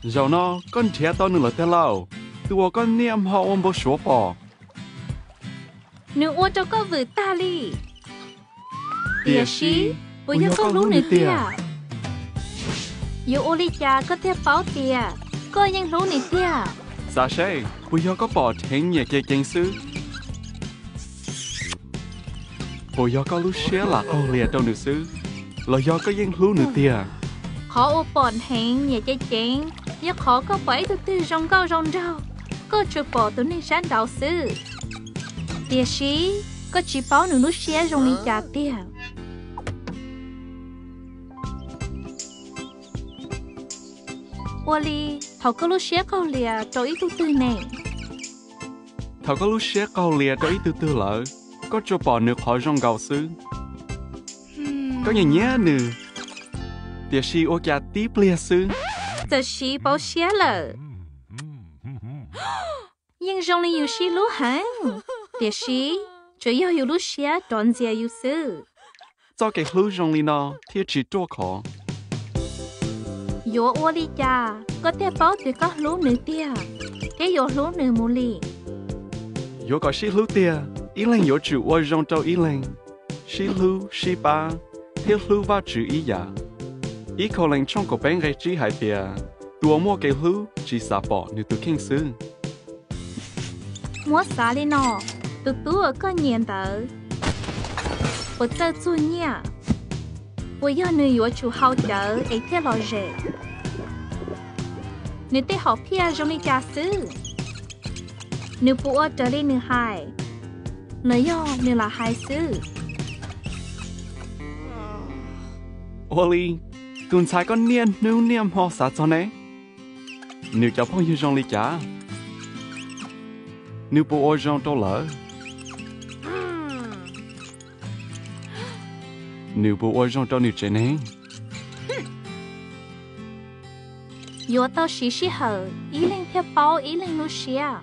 Zaum no koj nrhiav tau nws lawm tiag lauj, tus uas koj niaj hmo ua npau suav pom. Nws ua rau koj vwm tag li. Tiam sis, puas yog koj hlub nws tiag? Yuav ua li cas koj thiaj paub tias koj yeej hlub nws tiag? Xav seb puas yog koj pom dheev nyiam cev ceev xwb? Puas yog koj lub siab lam qaug lias rau nws xwb, los yog koj yeej hlub nws tiag? Qhov uas pom dheev nyiam cev ceev yog qhov koj pom ib tug twg zoo nkauj zoo nraug, koj tsuas pom tus neeg sab nraud xwb. Tiam sis, koj tsis paub nws lub siab zoo li cas tiag. Ua li, thaum koj lub siab qaug lias rau ib tug twg ne? Thaum koj lub siab qaug lias rau ib tug twg lawm, koj tsuas pom nws qhov zoo nkaus xwb. Koj nyiam nyiam nws, tiam sis ua cas tib pliag xwb, txawm siv pauv siab lawm. Yeej zoo li yus sib hlub heev, tiam sis tsuas yog yus lub siab rov ntxias yus xwb. Txoj kev hlub zoo li no thiaj tsis ruaj khov. Yuav ua li cas koj thiaj paub tias koj hlub nws tiag, thiab yuav hlub nws mus li? Yuav kom sib hlub tiag, ib leeg yuav tsum ua zoo rau ib leeg, sib hlub sib pab, thiab hlub Vajtswv ib yam. Ib Kaulees tshooj kaum peb nqe tsib hais tias, tus uas muaj kev hlub tsis xav pom nws tus kheej xwb. Muab xav li no, tus tub uas koj nyiam ntawd puas txawj txuag nyiaj? Puas yog nws yuav tsum haus cawv es thiaj lom zem? Nws tej hom phiaj zoo li cas xwb? Nws puas ua raws li nws hais, los yog nws lam hais xwb? Ua li, tus ntxhais koj niaj hnub niaj hmo xav txog ne, nws cov phooj ywg zoo li cas? Nws puas ua zoo rau lawv? Nws puas ua zoo rau nws tsev neeg? Yuav tau siv sij hawm ib leeg thiaj paub ib leeg lub siab.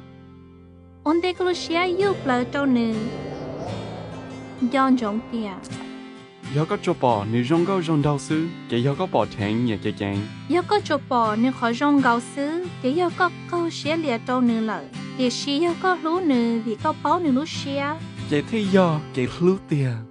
Ua ntej koj lub siab yuj plaws rau nws, nco ntsoov tias, yog koj tsuas pom nws zoo nkauj zoo nraug xwb, ces yog koj pom dheev nyiam cev ceev. Yog koj tsuas pom nws qhov zoo nkaus xwb, ces yog koj qaug siab lias rau nws lawm. Tiam sis yog koj hlub nws vim koj paub nws lub siab, ces thiaj yog kev hlub tiag.